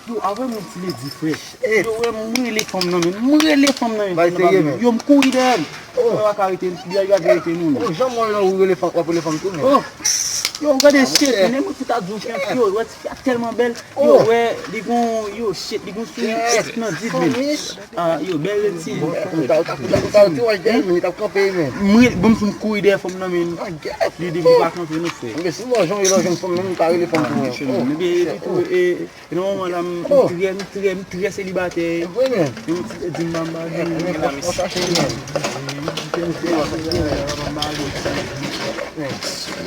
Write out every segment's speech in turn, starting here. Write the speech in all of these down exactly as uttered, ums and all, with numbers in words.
Yo, avè m yon ti ledi, frè. Yo, wè, m rele fanm nan, men. M rele fanm nan, men. Yo, m kouri dèyè l. Yo pa ka rete, yo pa ka rete nou, non. Jan mwen nan ou rele fanm, w ap rele fanm tou, men. Yo, gade shit, men, mwen pou ta di w, frè, yo, wè, ti fi a tèlman bèl. Yo, wè, li gon, yo, shit, li gon souri nan di, men. Ah, yo, bèl ti. Ou ta, ou ta, ou ta, ou ta, ou ta, ou ta kanpe, men. Mwen, bon, m kouri dèyè fanm nan, men. Li di, li pa kanpe, non, frè. Men si mwen jan, yo, jan fanm nan, m ta rele fanm tou, men. Men, men, e, e, E nan moman la, m, m trè, m trè, m trè selibatè. E vre, men. Yon ti di m pa m pa gen. Men, men, fò, fò chache, men.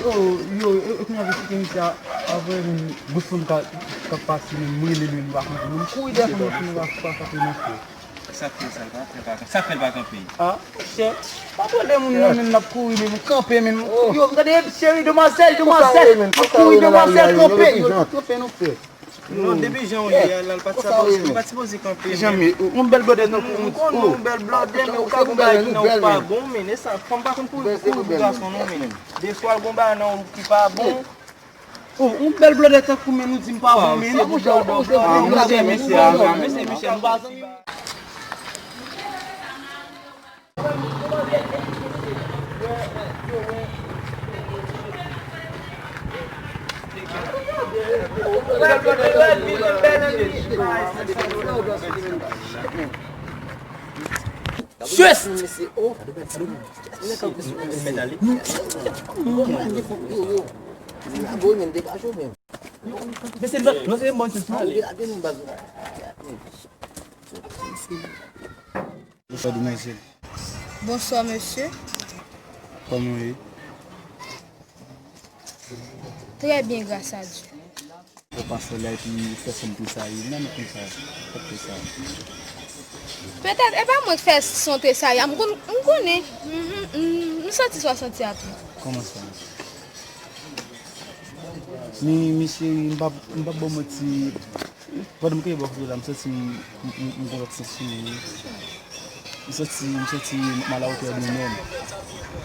Yo, yo, e, e, kounye a, vin chita, apre, men, gwo fanm ka, ka pase, men, m rele l, men, m pa konprann. M kouri dèyè fanm nan, fanm nan pa, pa frape non, frè. Sa k fè sa, l pa, l pa, sa k fè l pa kanpe? Ah, monchè, pa pwoblèm moun nan, men, l ap kouri, men, m kanpe, men. Yo, gade, cheri, demwazèl, demwazèl, m ap kouri, demwazèl, kanpe, yo, kanpe non, frè. Non, depi jan w ye a la, l pa t sipoze, li pa t sipoze kanpe, men. Yon bèl blòdè tankou w, m konnen w bèl blòdè, men ou ka gon bagay ki nan ou ki pa bon, men. E sa, fanm pa konn kouri pou gason, non, men. Defwa, l gon bagay nan ou ki pa bon. Oh, yon bèl blòdè tankou w, men, ou di m pa bon, men. Ah, m pa janm mesye a, mesye Michel, m pa zanmi. Just! Mesye, nou se bon chans, nou ale. Bonswa, demwazèl. Bonswa, mesye. Kòman w ye? Trè byen, gras a Dye. Ou pase la epi fè fanm tresayi, non, men konsa, fè tresayi. Petèt, e pa mwen k fè son tresayi a, m konn, m konnen. Mhm, m, m santi sa w santi a tou. Kòman sa? Men, men cheri, m p ap, m p ap ba w manti. Pandan m kanpe bò kote w la, m santi m, m, m, m gen lòt sans sou mwen, wi. M santi, m santi m alawotè de mwen menm.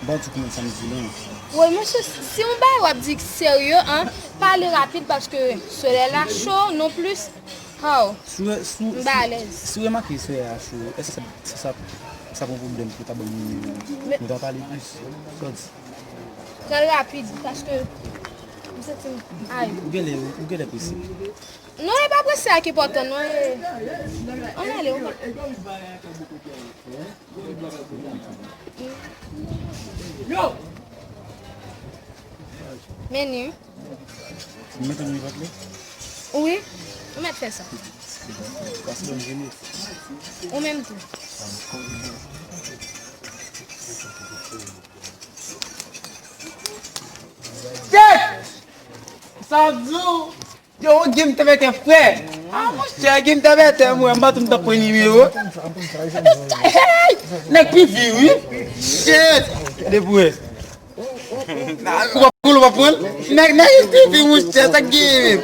M pa konn si w konprann sa m di, non. Woy, mesye, si yon bagay w ap di serye, an, pale rapid paske solèy la cho non plis. How? Si w, si w, m pa alèz. Si w remake solèy la cho, èske sa, sa, sa, sa pran pwoblèm pou w ta ban m nimewo w? Nou ta pale plis. Sa w di? Pral rapid paske m santi m, ay. Ou genlè, ou genlè prese. Non, e pa prese a ki enpòtan, non, e. Ann ale, ou pa. Men ni. Ou mete m nan vant li? Wi, ou mèt fè sa. Paske m jene. Ou menm tou. Shit! Sa di w? Yo, Gim te mete frè. Ah, monchè, Gim te mete mwen, m pa tou m t ap pran nimewo. Hey! Nèg pipi, wi. Shit! Gade pou wè. Ou pa pran l, ou pa pran l? Nèg, nèg pipi, monchè, sa k genyen menm?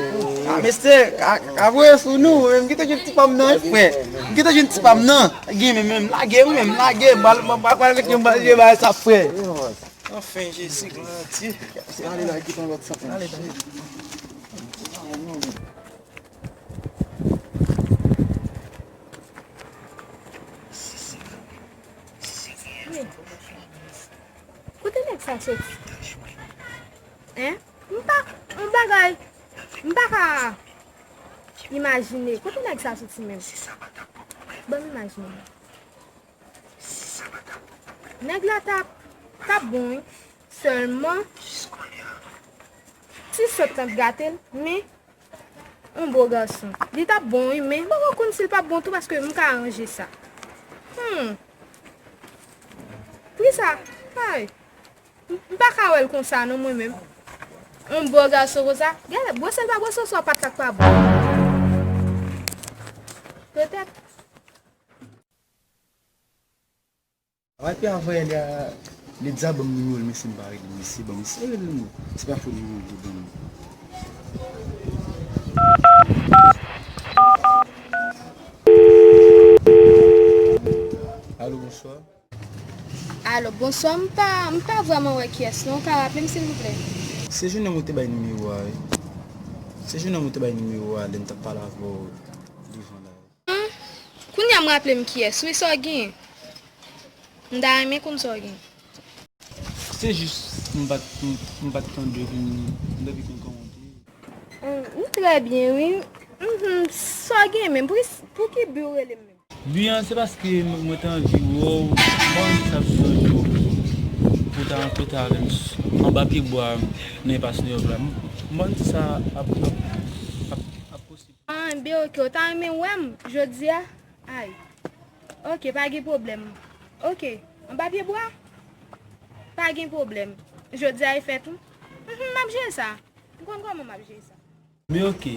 Ah, mesye, ka, ka voye sou nou, menm, kite jwenn ti pa m nan, frè. Kite jwenn ti pa m nan. Gim menm, lage, wi, menm, lage, bal, bal, bal, bal, bal, sa, frè. Anfen, Jezi, glwa a Dye. Ale la, kite yon lòt santans. Ale, ale. Men, kote nèg sa soti? Hein? M pa, yon bagay, m pa ka imajine. Kote nèg sa soti menm? Ban m imajine. Nèg la t ap, t ap bon, wi. Sèlman, ti sòt lan t gate l, men, yon bo gason. Li t ap bon, wi, men, m poko konn si l p ap bon tou, paske m ka ranje sa. Hmm. Pri sa, ay. M, m pa ka wè l konsa, non, mwen menm. Yon bo gason konsa. Gade, bwose l pa bwose, oswa pat la k pa bon. Petèt. Epi avè li a, li di a ban m nimewo l, mesye, m pa rele l, mesye, ban m, mesye, rele l non. Se pa fo nimewo l te ban m. Alo, bonswa. Alo, bonswa, m pa, m pa vrèman wè kiyès non, ou ka raple m silvouplè? Se jennonm ou te bay nimewo a, wi. Se jennonm ou te bay nimewo a, lè m t ap pale avè w. Hmm? Kounye a m raple m kiyès wi, sa w gen. M ta renmen konn sa w gen. Se jis m pa t, m, m pa t tande w epi m, m t anvi konn kòman w te ye. Hmm, m trè byen wi. Mhm, sa w gen menm? Pou ki, pou ki bi w rele m menm? Bi an se paske m, mwen te anvi wè w, m pa konn si sa ap chanje w pou w ta rankontre avè m s-, anba pye bwa nan espas New York la. M, m pa konn si sa ap, ap, ap, ap posib. Ah, byen, oke, w ta renmen wè m jodi a? Ay. Oke, pa gen pwoblèm. Oke, anba pye bwa? Pa gen pwoblèm. Jodi a e fèt ou? Mhm, m ap jere sa. M konn kòman m ap jere sa. Ebyen oke.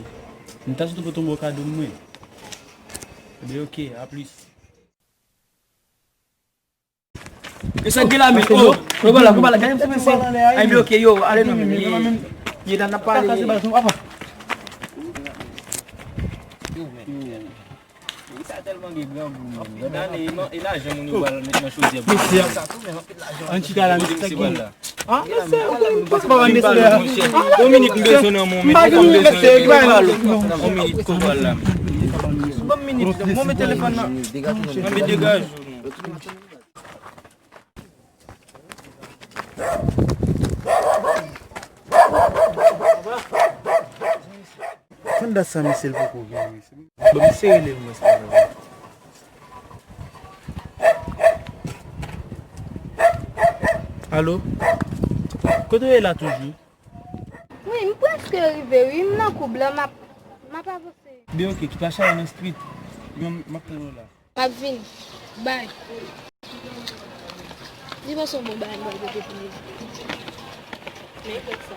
M ta sot pou tonbe kado mwen. Ebyen oke, a plis. E sa gen la men, oh, konba la, konba la, gade yon ti mesye. Ay, ebyen oke, yo, ale non, men, ye, ye, n ap pale. Wi, sa tèlman gen grangou, menm. Lòt ane, e lajan moun yo pral met nan chodyè pou yo. Mesye, sa tou, men anpil lajan. Ann chita la, mesye, sa gen. Ah, mesye, ou konn pase pa ban mesye la. Ah, yon minit, m bezwen nan men w, m bezwen nan men w. Yon minit, konba la. Ban m minit, ban m met telefòn nan. Nan men degaj ou non. Konn dat sa, mesye, l poko vini, mesye. Bon, misye rele m, mwen, sa. Alo? Kote w ye la toujou? Wi, m prèske rive, wi. M nan koub la, m ap, m ap avanse. Byen, oke, kite chay nan street. Mwen, m ap tann ou la. M ap vini. Bay. Li pa se yon bon bagay m pral pote pou li. Men e fèt sa.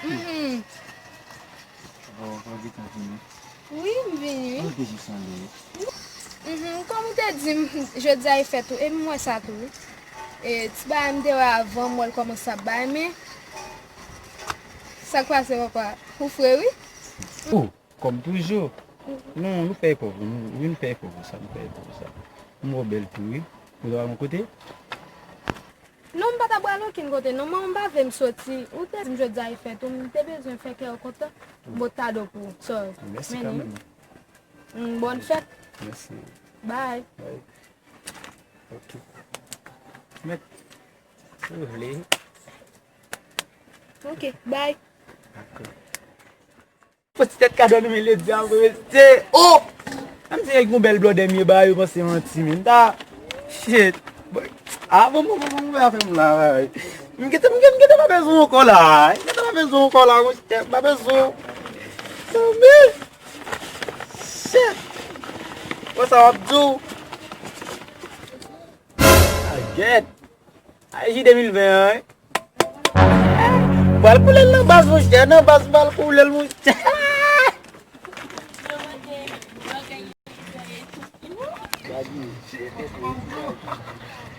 Mhm. Wi, m vini, wi. Mhm, kòm ou te di m, jodi a e fèt ou, e m wè sa tou, wi. E, ti bagay m te wè avan, m wè l kòmanse ap bay, men sa k pase, papa? Ou fre, wi. Oh, kòm toujou. Non, nou fè efò pou nou, wi, nou fè efò pou sa, nou fè efò pou sa. M wè w bèl tou, wi. Ou ta pral yon kote? Non, m pa ta pral okenn kote, non, manman m pa vle m soti. Ou te di m jodi a e fèt ou, m te bezwen fè kè w kontan. M pot kado pou ou. Sorry. Mèsi kanmenm. Mm, bòn fèt. Mèsi. Bye. Bye. Ok. Mèt, si w vle. Ok, bye. Dakò. Fò ti tèt kado nan men ledi a vre, mesye. Oh! Menm si nèg yon bèl blòdè m ye ba yo, panse manti, men ta. Shit. Bon. Ah, bon, bon, bon, bon, bon, afè m la, wi. M gentan, m gentan, m gentan pa bezwen w ankò la. M gentan pa bezwen w ankò la, monchè. M pa bezwen w. Tanmen. Shit. Bon, sa w ap di w? Ah, gèt. Ay, J de mil ven an, wi. Pral koule l nan baz, monchè. Nan baz, pral koule l, monchè.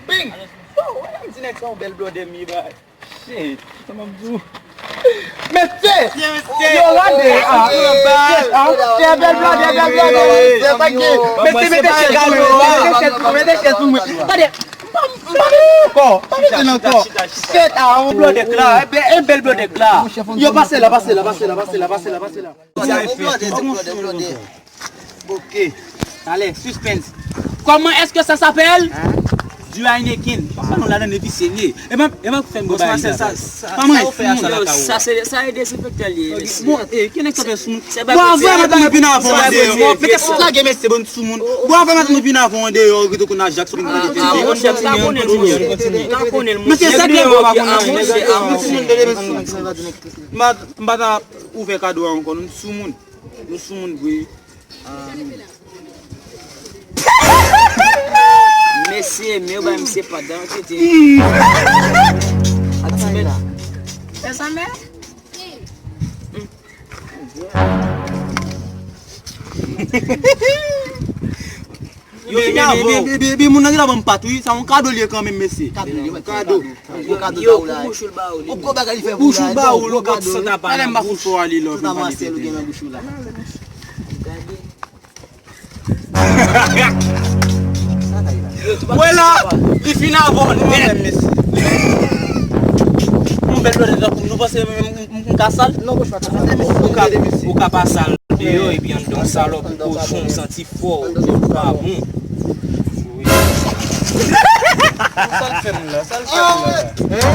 Bing! Oh, wè, m di nèg sa yon bèl blòdè m ye, bay. Shit, sa m ap di w. Mesye! Yo, gade! Ah, shit, ah, shit, bèl blòdè, bèl blòdè, mesye, sa k gen? Mesye, mete chèz pou mwen, mete chèz pou mwen. Gade! M pa, m pa bezwen ankò. M pa bezwen ankò. Shit, ah, yon blòdè k la. E bèl, e bèl blòdè k la. Yo, pase la, pase la, pase la, pase la, pase la, pase la. Blòdè, blòdè, blòdè, blòdè. Ok. Talè, suspense. Comment est-ce que ça s'appelle? Du Heineken. Papa, nou ladan e visye n ye. E mwen, e mwen fè m bon bagay sa. Pa mwen, sa se, sa e dezenfektan li ye, mesye. Bon, e, ki nèg sa fè sou moun? Bon, avè mwen vin avan an deyò. Mete sou lage, mesye, bon sou moun. Bon, avè mwen vin avan an deyò, rete konn a Jackson. Mesye, sa gen bon, pa konnen moun. M pa, m pa ta ouvè kado a ankò, nou sou moun. Nou sou moun vre. Mesye, men yo bay misye pat dan yo tete. Ak ti men. Fè sa men. Yo vin avan. Bi, bi, bi, moun nan gentan ban m pat, wi. Sa yon kado li ye kanmenm, mesye. Kado li ye, kado. Yon kado. Yo, pou bouch ou l ba ou li. Yon gwo bagay li fè pou ou la. Bouch ou l ba ou, yon kado. Talè m pa fout fè w ale love, m pale tete. Tout amansèl ou gen nan bouch ou la. Wè la, li fin avè w nèt. Yon bèl lòt tankou m, nou panse m, m, m, m ka sal? Ou ka, ou ka pa sal deyò, epi anndan w salòp, kochon, w santi fò, ou pa bon. Sa l fè m la, sa l fè m la.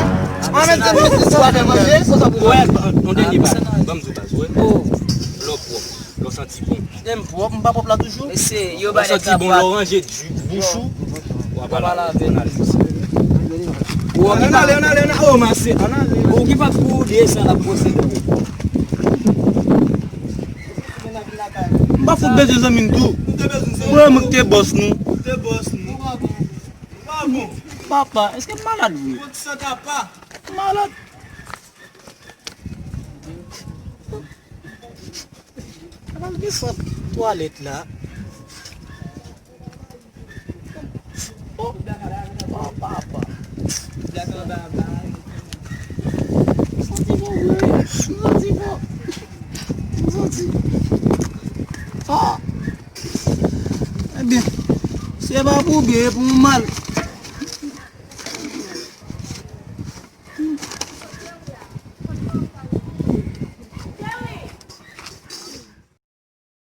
An, men se mwen ki sou avè manje, se sa pou wè, yon dènye bagay, ban m di w baz, wè. Lè w pwòp, lè w santi bon. Lè m pwòp, m pa pwòp la toujou. Mesye, yo ba nèg la pwòp. Lè w santi bon, lè w ranje di bouch ou, w ap al avè l. Ann ale, ann ale, ann ale, o, mase, ann ale. Ou ki pa pou desann ap pwosede. M pa fout bezwen zanmi m tou. Mwen, mwen ki te bòs nou. Ou te bòs nou. Pa bon. Papa, èske m malad vre? Kot sa ta pa? Malad. Al desann twalèt la. Oh, oh, papa. Santi bon vre. Santi bon. Santi. Ah. Ebyen, se pa pou byen, e pou mal.